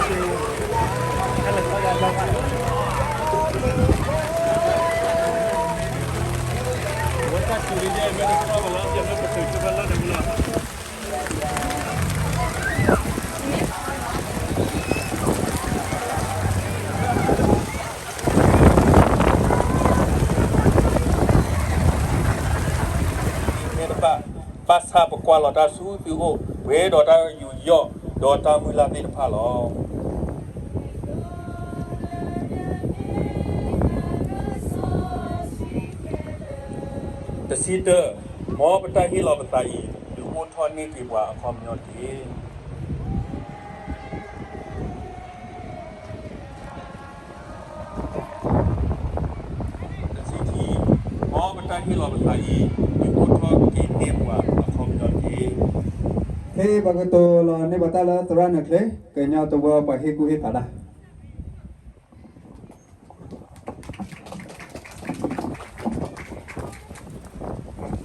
သ့ၣ်တဖၣ်, ဘၣ်ဆၣ်ပကွၢ်လီၤတၢ်ဆူသုအိၣ် ပှဲၤဒီးတၢ်ယူးယီၣ် ဒီးတၢ်မုၢ်လၢ်သ့ၣ်တဖၣ်လီၤ. တဆံတၢ, မ်ပတၢ်ဟ့ၣ်လီၤပသးအံၤ ဒုးအိၣ်ထီၣ်န့ၢ်က့ၤပှၤအခီပညီတက့ၢ်. တဆံခံ, မ်ပတၢ်ဟ့ၣ်လီၤပသးအံၤ ဒုးအိၣ်ထီၣ်က့ၤန့ၢ်ပှၤအခီပညီတက့ၢ်. ခဲအံၤပကတိၤလီၤန့ၢ်ပတၢ်လၢသရၣ်နၢၤချ့ ကညီတဝၢပှၤဟ့ၣ်ကူၣ်ဟ့ၣ်ဖးတၢ်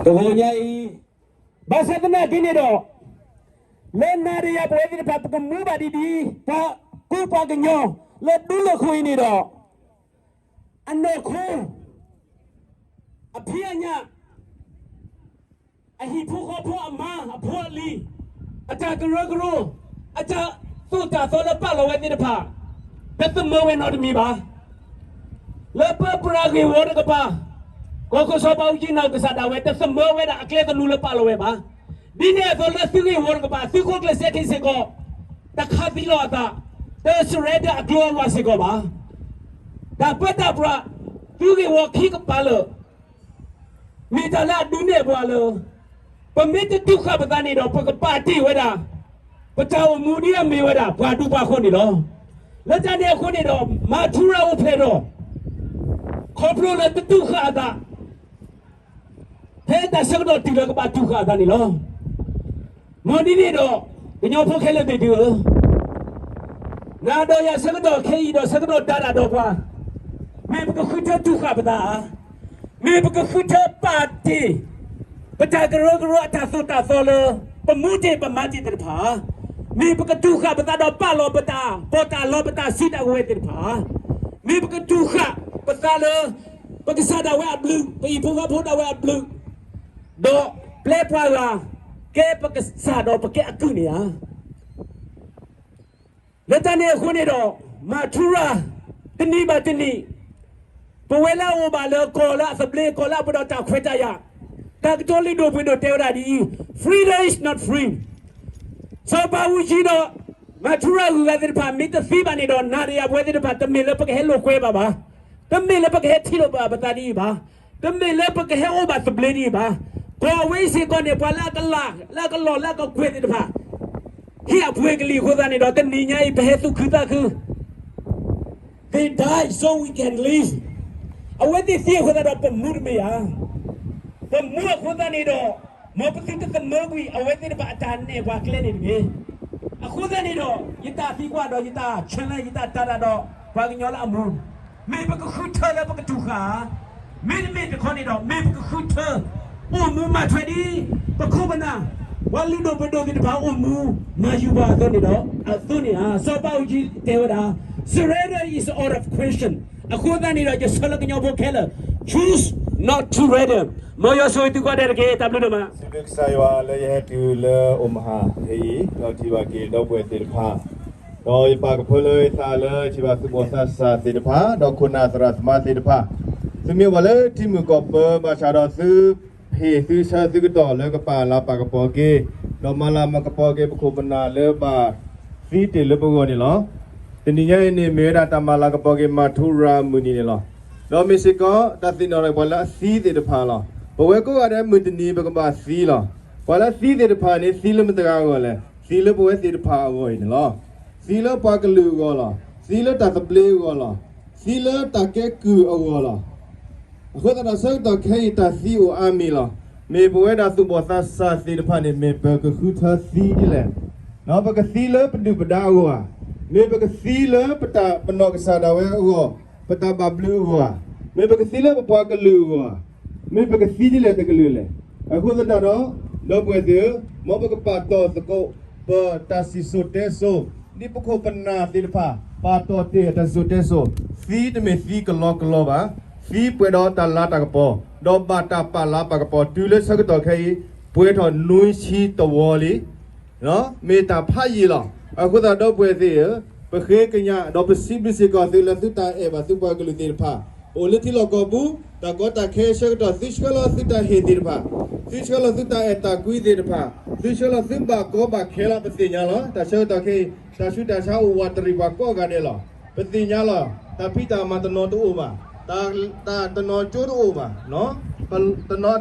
တဂီၤညါအံၤ, ဘၣ်ဆၣ်သနာ်က့န့ၣ်ဒီး, လၢနၤဒီးယၤပဝဲသ့ၣ်တဖၣ် ပကမူဘၣ်ဒ်ဒ် ပှၤကူပှၤကညီ လၢဒူလၢၢ်ခိၣ်အံၤန့ၣ်ဒီး, အနီၢ်ခိ အဖံးအညၣ် အဟံၣ်ဖိဃီဖိအမါအဖိအလံၤ, အတၢ်ကရၢကရိ, အတၢ်သိၣ်တၢ်သီလၢပာ်လီၤဝဲသ့ၣ်တဖၣ်, တသမၢဝဲနီတမံၤဘၣ်. လၢပပှၤဂ့ၢ်ဝီတကပၤ, ကီၢ်ခိၣ်စီၤဘးအူကၠံနီၢ်ကစၢ်ဒၣ်ဝဲ တသမၢဝဲဒၣ်အကျဲသနူလၢပာ်လီၤဝဲဘၣ်. ဒ်န့ၣ်အသိးလၢသုဂ့ၢ်ဝီတကပၤ သုးခိၣ်ကျၢၢ်စဲခ့စ့ၢ်ကီး, တခးသံလီၤအသး, တsurrenderအကျိၤအဝးစ့ၢ်ကီးဘၣ်. တၢ်ပၢတၢ်ပြး, သုဂ့ၢ်ဝီခံကပၤလၢာ် မ့ၢ်တၢ်လၢအဒုးနဲၣ်ပှၤလၢ ပမ့ၢ်တတူၢ်ဃာ်ပသးန့ၣ်ဒီး ပကပာ်တ့ၢ်ဝဲဒၣ် ပတၢ်အိၣ်မူဒ်အမ့ၢ်ဝဲဒၣ် ပှၤဒူပှၤဃိၣ်န့ၣ်လီၤ. လၢတၢ်န့ၣ်အဃိန့ၣ်ဒီး မၤထူရၤအိၣ်ဖျဲၣ်ဒီး ခီဖျိလၢတတူၢ်ဃာ်အသး ဖဲတၢ်ဆၢကတီၢ်တုၤလၢကဘၣ်တူၢ်ဃာ်အသးန့ၣ်လီၤ. မ်ဒ်န့ၣ်ဒီး ကညီဖိခဲလၢာ်သ့ၣ်သုဧၢ, နၤဒီးယၤဆၢကတီၢ်ခဲအံၤဒီးဆၢကတီၢ်ဒါတၢ်ဒီးပှၤ, မ့ၢ်ပကဃုထၢတူၢ်ဃာ်ပသးဧါ, မ့ၢ်ပကဃုထၢပာ်တ့ၢ် ပတၢ်ကရၢကရိအတၢ်သိၣ်တၢ်သီလၢ ပမူတ့ၢ်ပမၤတ့ၢ်သ့ၣ်တဖၣ်ဧါ, မ့ၢ်ပကတူၢ်ဃာ်ပသးဒီးပာ်လီၤပတၢ်ပီးတၢ်လီ ပတၢ်စုတၢ်ကဝဲၤသ့ၣ်တဖၣ်ဧါ, မ့ၢ်ပကတူၢ်ဃာ်ပသးလၢ ပကစၢ်ဒၣ်ဝဲအဘျုး, ပဟံၣ်ဖိဃီဖိဒၣ်ဝဲအဘျုး, ဒီးပျဲပှၤဂၤ ကဲပကစၢ်ဒီးပကဲအကုၢ်န့ၣ်ဧါ. လၢတၢ်န့ၣ်အဃိန့ၣ်ဒီး မၤထူရၤ တနံၤဘၣ်တနံၤ ပဝဲလၢအအိၣ်ဘၣ်လၢကီၢ်လၢအသဘျ့ ကီၢ်လၢအပှဲၤဒီးတၢ်ခွဲးတၢ်ယာ်, တၢ်ကတိၤလုၢ်ဒိၣ်ပှ့ၤဒိၣ်တဲဝဲဒၣ်ဒ်အံၤ, freedom is not free. စီၤဘးအူကၠံဒီး မၤထူရၤဂုၤဂၤသ့ၣ်တဖၣ် မ့ၢ်တသံဘၣ်န့ၣ်ဒီး နၤဒီးယၤပဝဲသ့ၣ်တဖၣ် တမ့ၢ်လၢပကဟဲလိာ်ကွဲဘၣ်ဘၣ်, တမ့ၢ်လၢပကဟဲထံၣ်လိာ်ဘၣ်ပသးဒ်အံၤဘၣ်, တမ့ၢ်လၢပကဟဲအိၣ်ဘၣ်သဘျ့ဒ်အံၤဘၣ်. ကီၢ်ဝဲအံၤစ့ၢ်ကီးန့ၣ် ပှၤလၢအကလၤ လၢအကလီၢ် လၢအကကွဲၢ်သ့ၣ်တဖၣ် ဟ့ၣ်အပှ့ၤကလံၤအဃိသတးန့ၣ်ဒီး တနံၤညါအံၤ ပဟဲသူၣ်ခုသးခု They died so we can live. အဝဲသ့ၣ်သံအဃိသတးဒီး ပမူတမ့ၢ်ဧါ. ပမူအဃိသတးန့ၣ်ဒီး မ်ပသုတသမၢကွံာ် အဝဲသ့ၣ်တဖၣ်အတၢ်နဲၣ်ပှၤကျဲန့ၣ်တဂ့ၤ. အဃိသတးန့ၣ်ဒီး ယတၢ်သံကွၢ်ဒီး ယတၢ် challenge ယတၢ်တာ်တာ်ဒီး ပှၤကညီလၢအမူ မ့ၢ်ပကဃုထၢလၢပကတူၢ်ဃာ်ဧါ, မ့တမ့ၢ်တခီန့ၣ်ဒီး မ့ၢ်ပကဃုထၢ အိၣ်မူမၤထွဲဒ် ပခိၣ်ပနၢ် ပှၤလုၢ်ဒိၣ်ပှ့ၤဒိၣ်သ့ၣ်တဖၣ်အိၣ်မူ မၤယူၤပှၤအသိးန့ၣ်ဒီး အသိးန့ၣ်ဧါ. စီၤဘးအူကၠံတဲဝဲဒၣ် surrender is out of question. အဃိသတးန့ၣ်ဒီး ယဆၢလၢကညီဖိခဲလၢာ် choose not to surrender. မ်ယွၤဆိၣ်ဂ့ၤသုကိးဂၤဒဲးတက့ၢ်. တၢ်ဘျုးဒိၣ်မး. စံးဘျုးကစၢ်ယွၤလၢယဟဲတုၤလၢအိၣ်မဟါခဲအံၤ ဒီးထံၣ်ဘၣ်က့ၤဒီပုၢ်ဝဲၢ်သ့ၣ်တဖၣ်, ဒီးယပာ်ကဖၢလၢယသးလၢထံၣ်ဘၣ်သူၣ်ဘီၣ်သးစၢ်သ့ၣ်တဖၣ် ဒီးခိၣ်နၢ်သရၣ်သမါသ့ၣ်တဖၣ်, သုမ့ၢ်ပှၤလၢထံမုၣ်ကီၢ်ပၢ ဘၣ်ဆၣ်ဒီးသု ဖ့ၣ်သုဆၢသုကတီၢ်လၢကပာ်လၤပာ်ကပီၤက့ၤ, ဒီးမၤလၤမၤကပီၤက့ၤပခိၣ်ပနၢ်လၢဘၣ်သံတ့ၢ်လၢပဂီၢ်န့ၣ်လီၤ. တနံၤညါအံၤန့ၣ် မ့ၢ်ဝဲဒၣ်တၢ်မၤလၤကပီၤက့ၤမၤထူရၤမုၢ်နံၤန့ၣ်လီၤ. ဒီးမ့ၢ်စ့ၢ်ကီး တၢ်သ့ၣ်နီၣ်ထီၣ်ပှၤလၢအသံသ့ၣ်တဖၣ်လီၤ. ပဝဲကိးဂၤဒဲးမုၢ်တနံၤပကဘၣ်သံလီၤ. ပှၤလၢအသံသ့ၣ်တဖၣ်န့ၣ် သံလၢမတၤတဂၤအဂီၢ်လဲၣ်, သံလၢပဝဲသ့ၣ်တဖၣ်အဂီၢ်အံၤန့ၣ်လီၤ. သံလၢပှၤကလုာ်အဂီၢ်လီၤ. သံလၢတၢ်သဘျ့အဂီၢ်လီၤ. သံလၢတၢ်ကဲကုၢ်အဂီၢ်လီၤ. အဃိသတးဒီးဆၢကတီၢ်ခဲအံၤတၢ်သံအိၣ်အါမံၤလီၤ. မ့ၢ်ပဝဲဒၣ်သူၣ်ဘီၣ်သးစၢ်သ့ၣ်တဖၣ်န့ၣ် မ့ၢ်ပကဃုထၢသံဒ်လဲၣ်. ဒီးပကသံလၢပဒုၣ်ပဒါအဂီၢ်ဧါ, မ့ၢ်ပကသံလၢပတၢ်ပနီၣ်ကစၢ်ဒၣ်ဝဲအဂီၢ်, ပတၢ်ဘၣ်ဘျုးအဂီၢ်ဧါ, မ့ၢ်ပကသံလၢပပှၤကလုာ်အဂီၢ်ဧါ, မ့ၢ်ပကသံဒ်လဲၣ်တကလုာ်လဲၣ်. အဃိသတးဒီး ဒီပုၢ်ဝဲၢ်သ့ၣ်ဧၢ, မ်ပကပာ်တီၢ်သကိး ပတၢ်စံၣ်စိၤတဲစိၤ ဒ်ပခိၣ်ပနၢ်သ့ၣ်တဖၣ် ပာ်တီၢ်တ့ၢ်အတၢ်စိၤတဲစိၤ, သံတမ့ၢ်သံကလီကလီဘၣ်, သံပှဲၤဒီးတၢ်လၤတၢ်ကပီၤ, ဒီးဘၣ်တၢ်ပာ်လၤတၢ်ကပီၤတုၤလၢဆၢကတီၢ်ခဲအံၤ ပှဲၤထီၣ်နွံဆံတဝီလံ. မ့ၢ်တၢ်ဖးယံာ်လီၤ. အဃိသတးဒီပုၢ်ဝဲၢ်သ့ၣ်ဧၢ, ပဃ့ကညး ဒီးပစံးဘျုးစ့ၢ်ကီးသုလၢသုတၢ်အဲၣ်ဘၣ်သုပှၤကလုာ်သ့ၣ်တဖၣ်, အိၣ်လၢထံလီၢ်ကီၢ်ပူၤ, တၢ်ကီတၢ်ခဲဆၢကတီၢ် သုဆှၢလီၤသုတၢ်ဟ့ၣ်သ့ၣ်တဖၣ်, သုဆှၢလီၤသုတၢ်အဲၣ်တၢ်ကွံသ့ၣ်တဖၣ်, သုဆှၢလီၤသုဘၣ်ကီဘၣ်ခဲလီၤ ပသ့ၣ်ညါလီၤ. တၢ်ဆၢကတီၢ်ခဲအံၤ တၢ်ဆူးတၢ်ဆါအိၣ်ဝးတရံးပှၤကိးဂၤဒဲးလီၤ. ပသ့ၣ်ညါလီၤ. တၢ်ဖံးတၢ်မၤတနီၤတအိၣ်ဘၣ်, တၢ်တနီၤကၠိတအိၣ်ဘၣ်, တနီၤ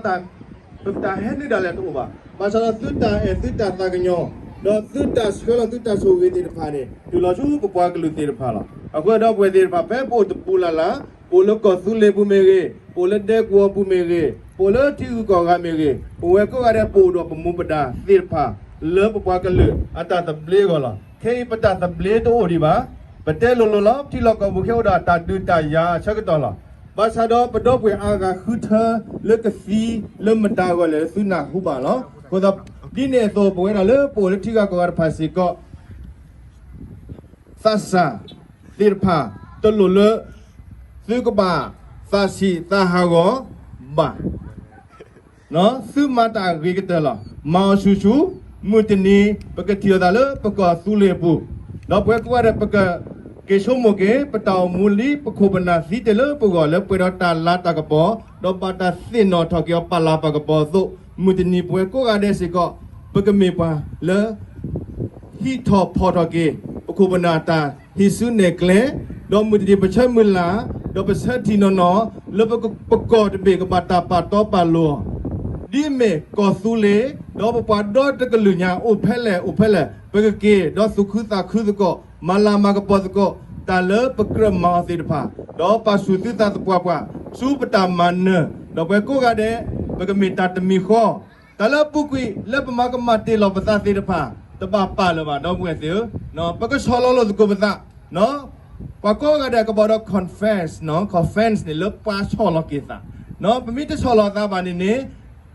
ပတၢ်ဟဲနုာ်ဒၣ်လဲာ်တအိၣ်ဘၣ်. ဘၣ်ဆၣ်ဒီးသုတၢ်အဲၣ်သုတၢ်သးကညီၤ, ဒီးသုတၢ်ဆှၢလီၤသုတၢ်ဆိၣ်ဂ့ၤသ့ၣ်တဖၣ်န့ၣ် တုၤလီၤဆူပပှၤကလုာ်သ့ၣ်တဖၣ်လီၤ. အဃိဒီပုၢ်ဝဲၢ်သ့ၣ်တဖၣ် ဖဲပအိၣ်တပူၤလၢ်လၢ်, ပအိၣ်လၢကီၢ်သူလ့ၤပူၤမ့ၢ်ဂ့ၤ, ပအိၣ်လၢဒဲကဝီၤပူၤမ့ၢ်ဂ့ၤ, ပအိၣ်လၢထံဂုၤကီၢ်ဂၤမ့ၢ်ဂ့ၤ, ပဝဲကိးဂၤဒဲးပအိၣ်ဒီးပမူပဒါသ့ၣ်တဖၣ် လၢပပှၤကလုာ်အတၢ်သဘျ့အဂီၢ်လီၤ. ခဲအံၤပတၢ်သဘျ့တအိၣ်ဒံးဘၣ်. ပတဲလိၤလိၤလီၤ. ထံလီၢ်ကီၢ်ပူၤခဲအိၣ်ဒီးတၢ်ဒုးတၢ်ယၤအဆၢကတီၢ်လီၤ. ဘၣ်ဆၣ်ဒီးပဒီပုၢ်ဝဲၢ်အါဂၤဃုထၢလၢကသံလၢမတၤအဂီၢ်လဲၣ် သုနၢ်ဟူဘၣ်လီၤ. အဃိသတး ဒ်န့ၣ်အသိး ပဝဲဒၣ်လၢပအိၣ်လၢထံဂၤကီၢ်ဂၤတဖၣ်စ့ၢ်ကီး သးစၢ်သ့ၣ်တဖၣ် တလိၣ်လၢ သုကဘၣ်သးဆံးသးဟးဂီၤဘၣ်. သုမၤတၢ်အဂ့ၤကတၢၢ်လီၤ. မၤအီၤဆူၣ်ဆူၣ်, မုၢ်တနံၤ ပကထံၣ်လိာ်သးလၢပကီၢ်သူလ့ၤအပူၤ, ဒီးပဝဲကိးဂၤဒဲး ပကက့ၤဆိကမိၣ်က့ၤ ပတၢ်အိၣ်မူလံ ပခိၣ်ပနၢ်သံတ့ၢ်လၢပဂီၢ်လၢပှဲၤဒီးတၢ်လၤတၢ်ကပီၤ, ဒီးဘၣ်တၢ်သ့ၣ်နီၣ်ထီၣ်က့ၤအီၤပာ်လၤပာ်ကပီၤအသိး, မုၢ်တနံၤပဝဲကိးဂၤဒဲးစ့ၢ်ကီး ပကမ့ၢ်ပှၤလၢ ဟံးထီၣ်ဖီၣ်ထီၣ်က့ၤ ပခိၣ်ပနၢ်တၢ်ဟံးစုနဲၣ်ကျဲ, ဒီးမုၢ်တနံၤပဆၢမုၢ်လၢ်, ဒီးပဆၢထံၣ်နီၢ်နီၢ် လၢပက, ပကီၢ်တဘ့ၣ်ကဘၣ်တၢ်ပာ်တီပာ်လိၤအီၤ, ဒ်အမ့ၢ်ကီၢ်သူလ့ၤ, ဒီးပပှၤဒီတကလုာ်ညါ အိၣ်ဖဲလဲၣ်အိၣ်ဖဲလဲၣ် ပကက့ၤဒီးသူၣ်ခုသးခုသကိး, မၤလၤမၤကပီၤသကိး တၢ်လၢပကြၢးမၤအီၤသ့ၣ်တဖၣ်, ဒီးပာ်ဆူၣ်သုသးသပှၢ်ပှၢ် ဆူပတၢ်မၤနၢၤ, ဒီးပဝဲကိးဂၤဒဲး ပကမ့ၢ်တၢ်တမံၤဃီ တၢ်လၢအပူၤကွံာ်လၢပမၤကမၣ်တ့ၢ်လီၤပသးသ့ၣ်တဖၣ် တဘၣ်ပာ်လၢၤဘၣ် ဒီပုၢ်ဝဲၢ်သ့ၣ်ဧၢ, ပကဆီၣ်လီၤလိာ်သကိးပသး, ပှၤကိးဂၤဒဲးကဘၣ်ဒီး confess, confess န့ၣ် လၢပှၤဆီၣ်လီၤက့ၤသး, ပမ့ၢ်တဆီၣ်လီၤသးဘၣ်န့ၣ်န့ၣ်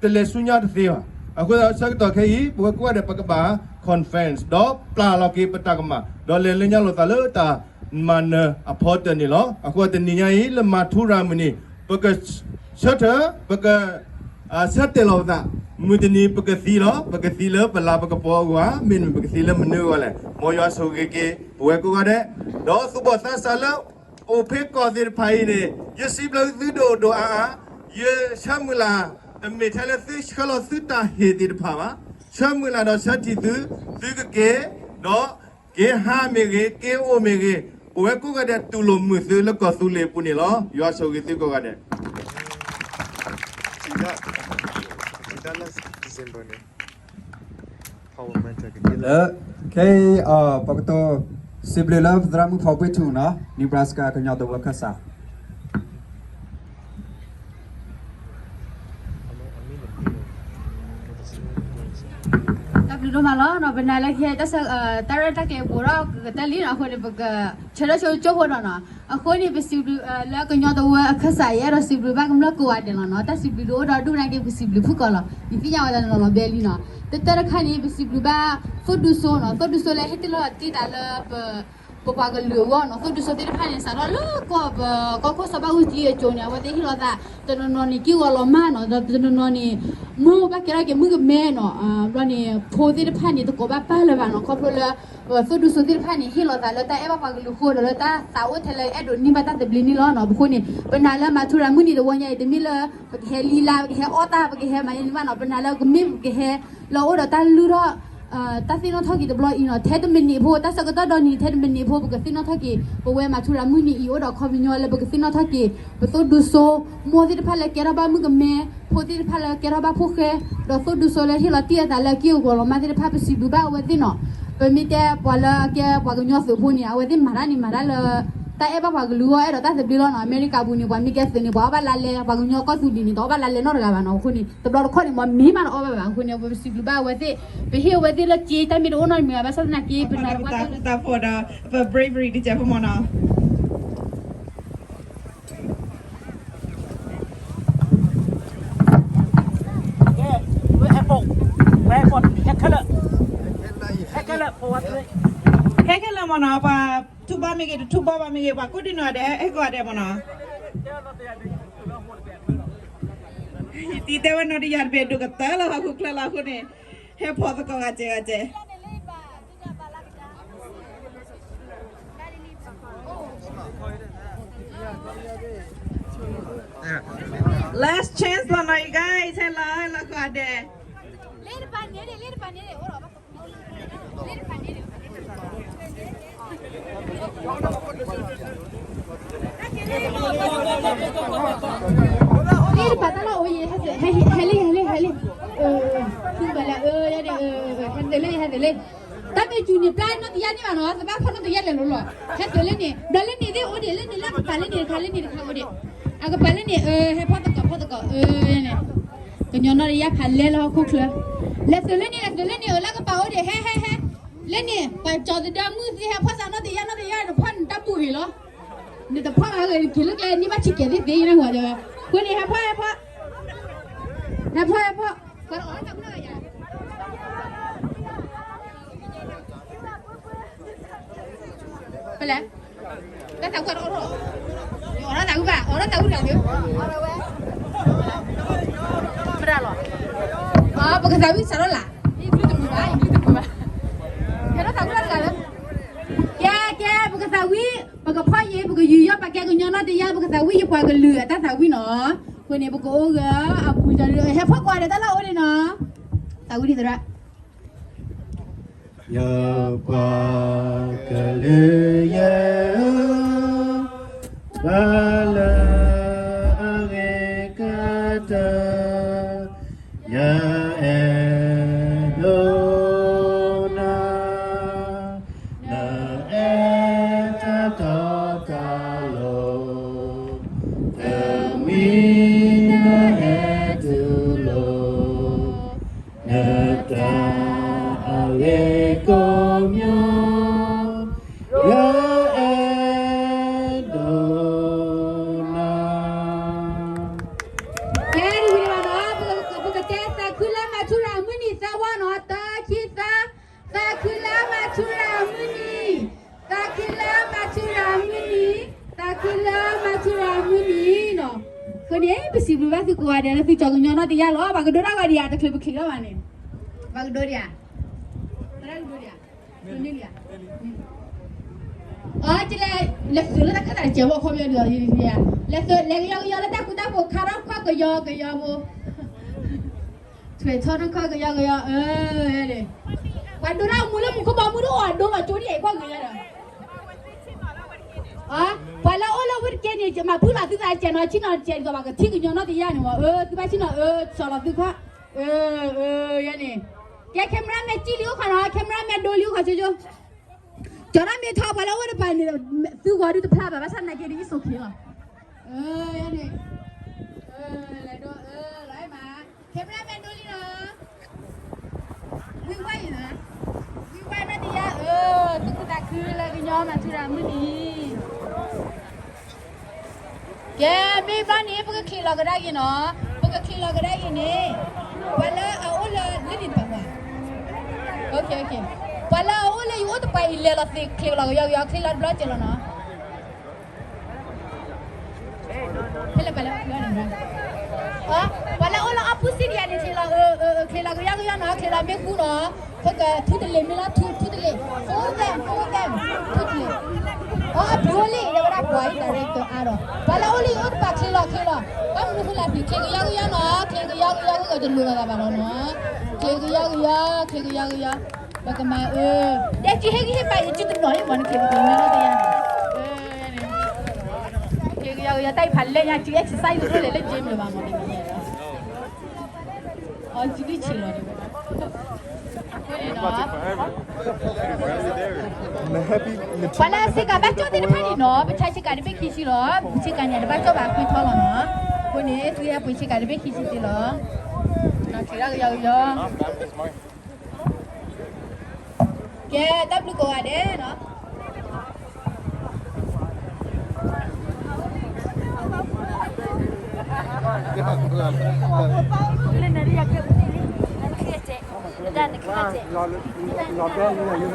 တလဲၤဆူညါတသ့ဘၣ်. အဃိသတးဆၢကတီၢ်ခဲအံၤ ပဝဲကိးဂၤဒဲး ပကဘၣ် confess ဒီးပျၢ်လီၤက့ၤပတၢ်ကမၣ် ဒီးလဲၤလၢညါလိာ်သးလၢတၢ်မၤနၢၤအဖီတၢၢ်န့ၣ်လီၤ. အဃိတနံၤညါအံၤ လၢမၤထူရၤမုၢ်နံၤ ပက ဆၢထၢၣ် ပက ဆၢတဲာ်လီၤပသး, မုၢ်တနံၤပကသံလီၤ. ပကသံလၢပလၤပကပီၤအဂီၢ်ဧါ, မ့တမ့ၢ်ပကသံလၢမနုၤအဂီၢ်လဲၣ်. မ်ယွၤဆိၣ်ဂ့ၤက့ၤ ပဝဲကိးဂၤဒဲး, ဒီးသူၣ်ဘီၣ်သးစၢ်လၢ အိၣ်ဖဲကီၢ်သ့ၣ်တဖၣ်အံၤန့ၣ် ယစံးဘျုးသုဒိၣ်ဒိၣ်အါအါ, ယဆၢမုၢ်လၢ် တမ့ၢ်ထဲလၢသုဆှၢလီၤသုတၢ်ဟ့ၣ်သ့ၣ်တဖၣ်ဘၣ်. ဆၢမုၢ်လၢ်ဒီးဆၢထံၣ်သု, သုကက့ၤ, ဒီး က့ၤဟးမ့ၢ်ဂ့ၤ, က့ၤအိၣ်မ့ၢ်ဂ့ၤ, ပဝဲကိးဂၤဒဲးတူၢ်လိာ်မုာ်သုလၢကီၢ်သူလ့ၤအပူၤန့ၣ်လီၤ. ယွၤဆိၣ်ဂ့ၤသုကိးဂၤဒဲး. လၢ ခဲအံၤ ပကတိၤ စံးဘျုးလၢပသရၣ်မုၣ်ဖီကွံထူၣ်နီၤ, Nebraska ကညီတဝၢခၢၣ်စး တၢ်ဘျုးဒိၣ်မးလီၤ. ပနာ်လၢကဟဲ တၢ်ဆၢကတီၢ်ကဲပူၤဒီးကတၢၢ်လံနီၤ, အဃိန့ၣ် ပကဆၢထၢၣ်ဆိကၠိဖိနီၤနီၤ. အဃိန့ၣ် ပစံးဘျုး လၢကညီတဝၢအခၢၣ်စး ယအဲၣ်ဒိးစံးဘျုးဘၣ်ကမျၢၢ်ကိးဂၤဒဲးလီၤနီၤ. တၢ်စံးဘျုးဒိၣ်အိၣ်ဒီးဒူၣ်နာ်က့ ပစံးဘျုးဖုၣ်ကိာ်လီၤ. ယသ့ၣ်ညါဝဲဒၣ်နီၤလီၤဘဲလံနီၤ. တၢ်တခါန့ၣ် ပစံးဘျုးဘၣ် သိၣ်ဒူစိနီၤ, သိၣ်ဒူစိလၢဟ့ၣ်တ့ၢ်လီၤတ့ၢ်တၢ်လၢ ပပှၤကလုာ်အဂီၢ်နီၤ. သိၣ်ဒူစိသ့ၣ်တဖၣ်န့ၣ် စးထီၣ်လၢကီၢ်ပ ကီၢ်ခိၣ်စီၤဘၣ်အူကၠံအစိၤန့ၣ် အဝဲသ့ၣ်ဟ့ၣ်လီၤသး တနီၤနီၤန့ၣ် က့ၢ်ဂီၤလီၤမၢ်နီၤ, ဒီးတနီၤနီၤန့ၣ် မိၢ်ဘၣ်ကဲထီၣ်က့ၤမုၣ်ကမဲနီၤ. ဘျီန့ၣ် ဖိသ့ၣ်တဖၣ်န့ၣ် တကိးဘၣ်ပၢ်လၢၤဘၣ်နီၤ. ခီဖျိလၢ သိၣ်ဒူစိသ့ၣ်တဖၣ်န့ၣ် ဟ့ၣ်လီၤသးလၢတၢ်အဲၣ်ဘၣ်ပှၤကလုာ်အဃိ ဒီးလၢတၢ်သးအိၣ်ထဲလၢအဲၣ်ဒိးန့ၢ်ဘၣ်တၢ်သဘျ့န့ၣ်လီၤနီၤ. အဃိန့ၣ် ပနာ်လၢမၤထူရၤမုၢ်နံၤတဝီညါအံၤ တမ့ၢ်လၢ ပကဟဲလံလါ ပကဟဲအီၣ်တၢ် ပကဟဲမၤန့ၢ်ဘၣ်နီၤ. ပနာ်လၢကမ့ၢ်ပကဟဲ လၢအိၣ်ဒီးတၢ်လုၢ်ထီၣ် တၢ်သ့ၣ်နီၣ်ထီၣ်က့ၤတဘျီအံၤနီၤ, ထဲတမံးနံးဖိ တၢ်ဆၢကတီၢ်ဒီနံၤ ထဲတမံးနံးဖိ ပကသ့ၣ်နီၣ်ထီၣ်က့ၤ ပဝဲမၤထူရၤမုၢ်နံၤအံၤ အိၣ်ဒီးခီပညီလၢပကသ့ၣ်နီၣ်ထီၣ်က့ၤ ပသိၣ်ဒူစိ မိၢ်သ့ၣ်တဖၣ်လၢကဲထီၣ်ဘၣ်မုၣ်ကမဲ, ဖိသ့ၣ်တဖၣ်လၢကဲထီၣ်ဘၣ်ဖိၣ်ဃဲ, ဒီးသိၣ်ဒူစိလၢဟ့ၣ်လီၤတ့ၢ်အသးလၢက့ၢ်ဂီၤလီၤမၢ်သ့ၣ်တဖၣ် ပစံးဘျုးဘၣ်အဝဲသ့ၣ်နီၤ. ပမ့ၢ်တဲပှၤလၢကဲပှၤကညီသုးဖိန့ၣ် အဝဲသ့ၣ်မၤတၢ်န့ၣ်မၤတၢ်လၢ တၢ်အဲၣ်ဘၣ်ပှၤကလုာ်အဂီၢ် အဲၣ်ဒိးတၢ်သဘျ့လီၤနီၤ. အမဲရကၤပူၤန့ၣ် ပှၤမ့ၢ်ကဲသုးန့ၣ် ပှၤအီၣ်ဘၣ်လါလဲ ပှၤကညီကီၢ်သူလ့ၤန့ၣ် တအီၣ်ဘၣ်လါလဲနီတဂၤဘၣ်နီၤ. အဃိန့ၣ် တဘျီတခီၣ်န့ၣ် ပှၤမ့ၢ်မးတအီၣ်ဘၣ်ဘၣ်. အဃိန့ၣ် ပစံးဘျုးဘၣ်အဝဲသ့ၣ်, ပဟ့ၣ်အဝဲသ့ၣ်လၢက့တၢ်မ့ၢ်တအိၣ်နီတမံၤဘၣ်. ဘၣ်ဆၣ်သနာ်က့ ပနာ်တပှၢ်တၢ် ပ bravery တကဲဖိမနီၤ. ဟဲခဲလၢာ်မ့ၢ်နီၤ, ပှၤထူဘီမ့ၢ်ဂ့ၤ တထူဘီဘၣ်မ့ၢ်ဂ့ၤ, ပှၤကိးဒံနီၢ်ဒဲး ဟဲကိးဂၤဒဲးမ့ၢ်နီၤ. ယတံၤတဲဝဲနီၢ်တယၢ်တဘ့ၣ် ဒိၣ်ကတၢၢ်လၢဟီၣ်ခိၣ်ချၢလီၤအဃိန့ၣ်, ဟဲဖီၣ်သကိးဂၤကဲဂၤကဲ Last chance လီၤနီၤ you guys, ဟဲလီၤ ဟဲလီၤကိးဂၤဒဲး. Lady ပာ်တၢ်လီၢ်အိၣ်ယဲ, ဟဲလံ ဟဲလံ ဟဲလံ, သုဘၣ်လၢ ဟဲသုလံ ဟဲသုလံ, တၢ်မ့ၢ်စူၤန့ၣ် ပျၢ်နီၢ်တယၢ်န့ၣ်ဘၣ်နီၤ, သဘၣ်ဖီၣ်နီၢ်တယၢ်လဲၤလိၤလီၤ, ဟဲသုလံန့ၣ် ဘျီလၢန့ၣ်သ့ၣ်အိၣ်ဒံး လၢန့ၣ်လၢကပၤလၢန့ၣ်တခါ လၢန့ၣ်တခါအိၣ်ဒံး, အကပၤလၢန့ၣ် ဟဲဖီၣ်သကိးဖီၣ်သကိးန့ၣ် ကညီနီၢ်တယၢ်ဖးလဲလၢဟီၣ်ခိၣ်ချၢ, လဲၤသုလံန့ၣ် လဲၤသုလံန့ၣ် အလၢကပၤအိၣ်ဒံး ဟဲ ဟဲ ဟဲ, လၢန့ၣ် ပှၤကၠီၤသဒၢမုၢ်သ့ၣ် ဟဲဖီၣ်စးနီၢ်တယၢ် နီၢ်တယၢ်တဖီၣ်န့ၣ်တၢ်ဘူၣ်ဂ့ၤလီၤ, နတဖီၣ်ဂ့ၤက့ၤလၢကျဲန့ၣ်ဘၣ်ဆံးကဲၤသ့ၣ်သ့ၣ်ယနၢ်ဟူဝဲ, ဃိန့ၣ် ဟဲဖီၣ် ဟဲဖီၣ်, ဟဲဖီၣ် ဟဲဖီၣ်, ပလဲၤ တၢ်သးဝံၣ်တအိၣ်ထီၣ်, ယအိးထီၣ်သးဝံၣ်ဘၣ် အိးထီၣ်သးဝံၣ်တဂၤလၢ, မတၤလီၤ, ပကသးဝံၣ်စးထီၣ်လၢ်, ယကလုၢ်တမုာ်ဘၣ် ယကလုၢ်တမုာ်ဘၣ်, ဟဲထီၣ်သးဝံၣ်တဂၤလၢ, ကဲ ကဲ ပကသးဝံၣ် ပကဖီၣ်ယံၤ ပကယူးယီၣ်ပာ်ကဲကညီနီၢ်တယၢ် ပကသးဝံၣ်ယပှၤကလုာ်အတၢ်သးဝံၣ်နီၤ, အဃိန့ၣ် ပကအိၣ်ဂၢၢ်အပူၤ ဟဲဖီၣ်ကွၢ်ဒီးတၢ်လီၢ်အိၣ်ဒံးနီၤ, သးဝံၣ်ဒံးသရၣ် ယပှၤကလုာ်ယဲဧၢ, ပှၤလၢအဂ့ၤကတၢၢ်, ယအဲၣ်ဒိးနၤ, နအဲၣ်တၢ်တီတၢ်လိၤ, တမံၤနအဲၣ်တူၢ်လိာ် နတၢ်အဂ့ၤကိးမံၤ, ယအဲၣ်ဒိးနၤ, ကဲ တဝံၤဘၣ်နီၤ, ပကတဲသးခုလၢမၤထူရၤအမုၢ်နံၤသၢဝီနီၤ, တၢ ခံ သၢ, သးခုလၢမၤထူရၤအမုၢ်နံၤ, သးခုလၢမၤထူရၤအမုၢ်နံၤ, သးခုလၢမၤထူရၤအမုၢ်နံၤနီၤ, အဃိန့ၣ် ပစံးဘျုးဘၣ်သုကိးဂၤဒဲးလၢသုကၠီၤကညီနီၢ်တယၢ်လီၤ, ပှၤကဒိတၢ်ဂီၤဒံးဧါ တချုးပချံးလီၤဘၣ်န့ၣ်, ပှၤကဒိဒံးဧါ, ပှၤကဒိဒံးဧါ, န့ၣ်ဧါ, အကလဲၤ, လဲၤသုးလၢတၢ်ခၢၣ်သးတစဲးဖိအခီပညီဒံး, လဲၤသုး လဲၤကယီကယီလၢတၢ်ဃူတၢ်ဖိး ခါထီၣ်ခီၣ်ကယီကယီဖိ ထွဲထီၣ်ထီၣ်ခီၣ်ကယီကယီ, ပှၤဒိတၢ်မူလၢမူခိၣ်ဘီမုၢ်တအိၣ် အဒိလီၤကၠိဒံးအံၤ ကွၢ်ဂ့ၤယၤဒီး, ပှၤလၢအအိၣ်လၢဝ့ၢ်တကဲန့ၣ် မၤဖုလီၤသုသးတစဲးနီၤ, ဆ့ၣ်နီၤတစဲးဒ်သိးပှၤကထံၣ်ကညီနီၢ်တယၢ်န့ၣ်မး, သုဘၣ်ဆ့ၣ်နီၤ ဆီၣ်လီၤသုခီၣ်, ယဲန့ၣ်, ကဲ camera man ကံၣ်လံအိၣ်ခီနီၤ, camera man ဒိလံအိၣ်ခီဆိဆိ ကၠီၤတၢ်မ့ၢ်ထီၣ်ပှၤလၢအအိၣ်တပၤန့ၣ်, သုဂီၤဒုတဖျါဘၣ် ဘၣ်ဆၣ်သနာ်က့ဒ်အံၤ it's okay လီၤ, န့ၣ်, လဲၤဒိ, လီၤအဲၣ်မး, camera man ဒိလံနီၤ, ဝံဝဲအံၤနီၤ, ဝံဝဲနီၢ်တယၢ်ဧၢ, သုကသးခုလၢကညီမၤထူရၤမုၢ်နံၤ ကဲ, မ့ၢ်ဘျီန့ၣ် ပကချံးလီၤကဒါက့ၤနီၤ, ပကချံးလီၤကဒါက့ၤန့ၣ်, ပှၤလၢအအိၣ်လၢလၢန့ၣ်တပၤ, ပှၤလၢအအိၣ်လၢယအိၣ်တပၤအံၤ လဲၤလီၤသ့ၣ်ချ့လီၤကယီကယီ ချ့လီၤတဘျီကဲလီၤနီၤ, ဖဲလဲၣ်ပှၤလၢ, ပှၤလၢအအိၣ်လၢ opposite ယၤန့ၣ် ချ့လီၤ, ချ့လီၤကယီကယီနီၤ, ချ့လီၤမ့ၢ်ဃူနီၤ, ပကထူတလ့ၤမ့ၢ်လီၤ ထူ, ထူတလ့ၤ, fold them, fold them, ထူတလ့ၤ, အဘျိလံ တဲဝဲဒၣ်ပှၤအံၤ director အါဒီး, ပှၤလၢအအိၣ်လၢယအိၣ်တပၤချ့လီၤ ချ့လီၤ, ဘၣ်မနုၤဃိလဲၣ် ချ့ကယီကယီနီၤ, ချ့ကယီကယီ ကတလိၤလီၤဘၣ်နီၤ, ချ့ကယီကယီ, ချ့ကယီကယီ, ပကမၤအၢ, ဒဲက့ၤဟ့ၣ်ဂံၢ်ဟ့ၣ်ဘါယစုတနီၤအံၤမး နချ့ကယီကယီနီၤတယၢ်န့ၣ်, ချ့ကယီကယီ တၢ်အံၤဖးလဲၢ်ညါ စု exercise တဒိၣ်လဲၣ်လၢ gym လၢၤဘၣ်မး, အီ စုဒုးဆံးလီၤ, အဃိန့ၣ်ဒီး ပှၤလၢဆ့ကၤဘၣ်ကၠီၣ်သ့ၣ်တဖၣ်န့ၣ်နီၤ, ပဆါဆ့ကၤတဘ့ၣ်ခံဆံလီၤ, ပဆ့ကၤန့ၣ် တဘၣ်ကၠီၣ်ဘၣ်အခွ့ထီလီၤနီၤ, အဃိန့ၣ် သုဟဲပှ့ၤဆ့ကၤတဘ့ၣ်ခံဆံသ့လီၤ, ချ့ကယီကယီ ကဲ တၢ်ဘျုးကိးဂၤဒဲးနီၤ, လၢနရယကဲ, နခ့တဲ, နတၢ်နခ့ လီၤဘဲလီၤယ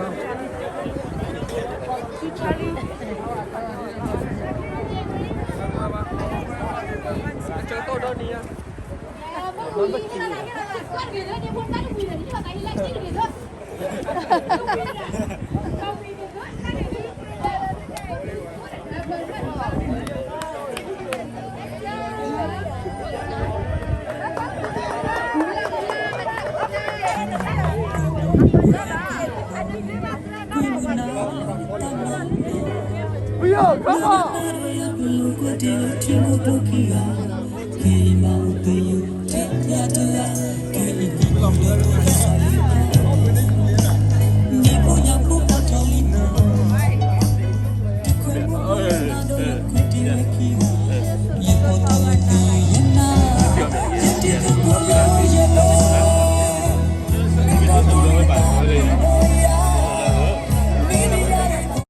ိ